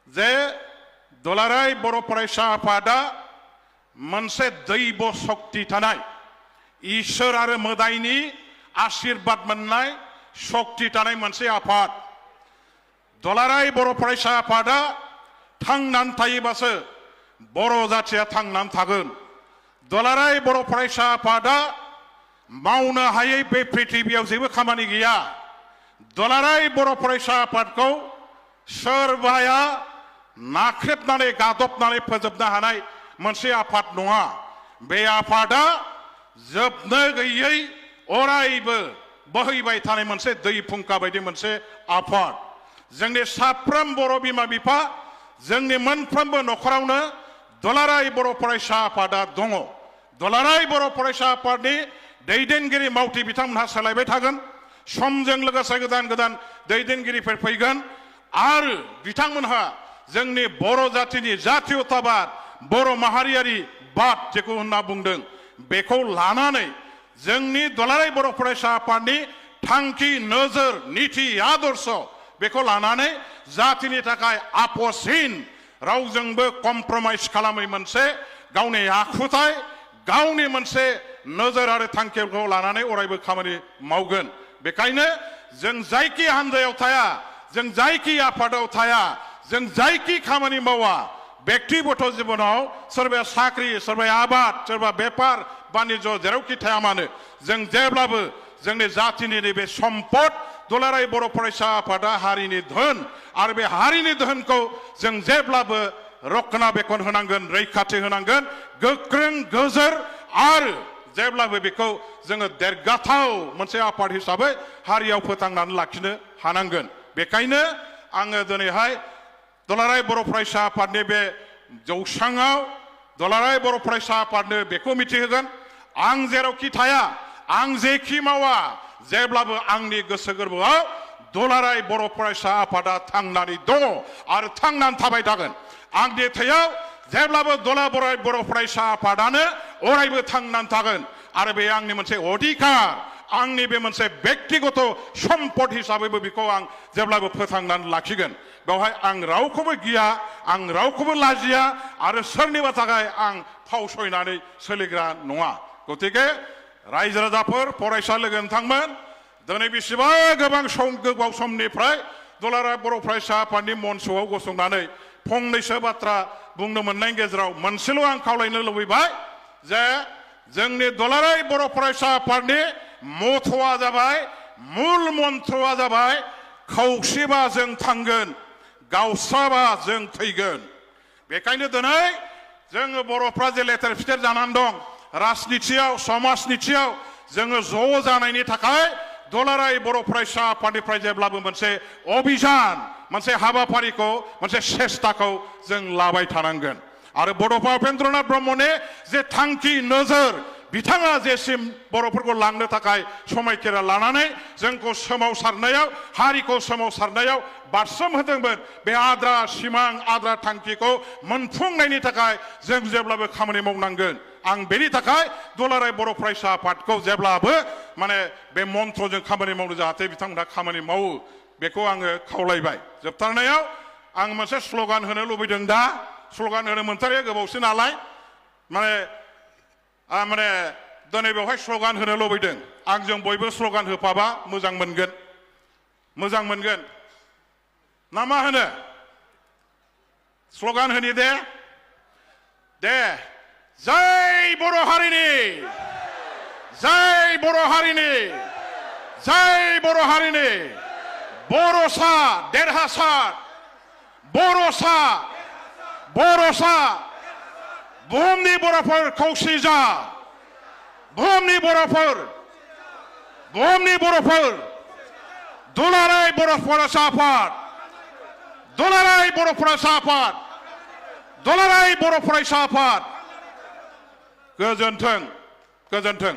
जे दुलाराय बर' फरायसा आफादा मोनसे दैब शक्ति थानाय इसोर आरो मोदायनि आशीर्बाद मोननाय शक्ति थानाय मोनसे आफाद। दुलाराय बर' फरायसा आफादा थांनानै थायोबासो बर' जाथिया थांनानै थागोन। दुलाराय बर' फरायसा आफादा मावनो हायै बे पृथिबियाव जेबो खामानि गैया। दुलाराय बर' फरायसा आफादखौ सोरबाया नाख्रेबनानै गादबनानै फोजोबनो हानाय मोनसे आफाद नङा। बे आफादा जोबनो गैयै अरायबो बोहैबाय थानाय मोनसे दै फुंखा बायदि मोनसे आफाद। जोंनि साफ्रोम बर' बिमा बिफा जोंनि मोनफ्रोमबो नखरावनो दुलाराय बर' फरायसा आफादा दङ। दुलाराय बर' फरायसा आफादनि दैदेनगिरि मावथि बिथांमोनहा सोलायबाय थागोन। समजों लोगोसे गोदान गोदान दैदेनगिरिफोर फैगोन आरो बिथांमोनहा जोंनि बर' जातिनि जातीयताबाद बर' माहारियारि बाद जेखौ होनना बुंदों बेखौ लानानै जोंनि दुलाराय बर' फरायसा आफादनि थांखि नोजोर नीति आदर्श बेखौ लानानै जातिनि थाखाय आपोसहीन रावजोंबो कमप्रमाइज खालामै मोनसे गावनि आखुथाय गावनि मोनसे नोजोर आरो थांखिखौ लानानै अरायबो खामानि मावगोन। बेखायनो जों जायखि हान्जायाव थाया जों जायखि आफादाव थाया जों जायखि खामानि मावा व्यक्तिगत जीवनाव सोरबाया साख्रि सोरबाया आबाद सोरबा बेपार बानिज्य जेरावखि थाया मानो जों जेब्लाबो जोंनि जातिनि नैबे सम्पद दुलाराय बर' फरायसा आफादा हारिनि धोन आरो बे हारिनि धोनखौ जों जेब्लाबो रक्षणाबेक्षण होनांगोन रैखाथि होनांगोन गोख्रों गोजोर आरो जेब्लाबो बेखौ जोङो देरगाथाव मोनसे आफाद हिसाबै हारियाव फोथांनानै लाखिनो हानांगोन। बेखायनो आङो दिनैहाय दुलाराय बर' फरायसा आफादनि बे जौसाङाव दुलाराय बर' फरायसा आफादनो बेखौ मिथिहोगोन आं जेरावखि थाया आं जेखि मावा जेब्लाबो आंनि गोसो गोरबोआव दुलाराय बर' फरायसा आफादा थांनानै दङ आरो थांनानै थाबाय थागोन। आंनि थैयाव जेब्लाबो दुलाराय बर' फरायसा आफादानो अरायबो थांनानै थागोन आरो बे आंनि मोनसे अधिकार आंनि बे मोनसे व्यक्तिगत सम्पद हिसाबैबो बेखौ आं जेब्लाबो फोथांनानै लाखिगोन। बेवहाय आं रावखौबो गिया आं रावखौबो लाजिया आरो सोरनिबा थाखाय आं फावसयनानै सोलिग्रा नङा। गतिके रायजो राजाफोर फरायसा लोगो नोंथांमोन दिनै बेसेबा गोबाव समनिफ्राय दुलाराय बर' फरायसा आफादनि मन्चआव गसंनानै फंनैसो बाथ्रा बुंनो मोननायनि गेजेराव मोनसेल' आं खावलायनो लुबैबाय जे जोंनि दुलाराय बर' फरायसा आफादनि मथ'आ जाबाय मुल मन्त्रआ जाबाय खौसेबा जों थांगोन गावस्राबा जों थैगोन। बेखायनो दिनै जोङो बर'फ्रा जे लेथेर फिथेर जानानै दं राजनितियाव समाजनितियाव जोङो ज' जानायनि थाखाय दुलाराय बर' फरायसा आफादनिफ्राय जेब्लाबो मोनसे अभियान मोनसे हाबाफारिखौ मोनसे सेस्ताखौ जों लाबाय थानांगोन। आरो बड'फा उपेन्द्रनाथ ब्रह्मनि जे थांखि नोजोर बिथाङा जेसिम बर'फोरखौ लांनो थाखाय समायखेरा लानानै जोंखौ सोमावसारनायाव हारिखौ सोमावसारनायाव बारसोम होदोंमोन बे आद्रा सिमां आद्रा थांखिखौ मोनफुंनायनि थाखाय जों जेब्लाबो खामानि मावनांगोन। आं बेनि थाखाय दुलाराय बर' फरायसा आफादखौ जेब्लाबो माने बे मन्त्रजों खामानि मावनो जाहाथे बिथांमोनहा खामानि मावो बेखौ आङो खावलायबाय। जोबथारनायाव आं मोनसे स्ल'गान होनो लुबैदों। दा स्ल'गान होनो मोनथारिया गोबावसो नालाय माने दिनै बेवहाय स्ल'गान होनो लुबैदों। आंजों बयबो स्ल'गान होफाबा मोजां मोनगोन ना मा होनो? स्ल'गान होनि दे जय बर' हारिनि जय बर' हारिनि जय बर' हारिनि बर'सा देरहासार बर'सा बुहुमनि बर'फोर खौसे जा बुहुमनि बर'फोर दुलाराय बर' फरायसा आफाद दुलाराय बर' फरायसा आफाद दुलाराय बर' फरायसा आफाद गोजोन्थों।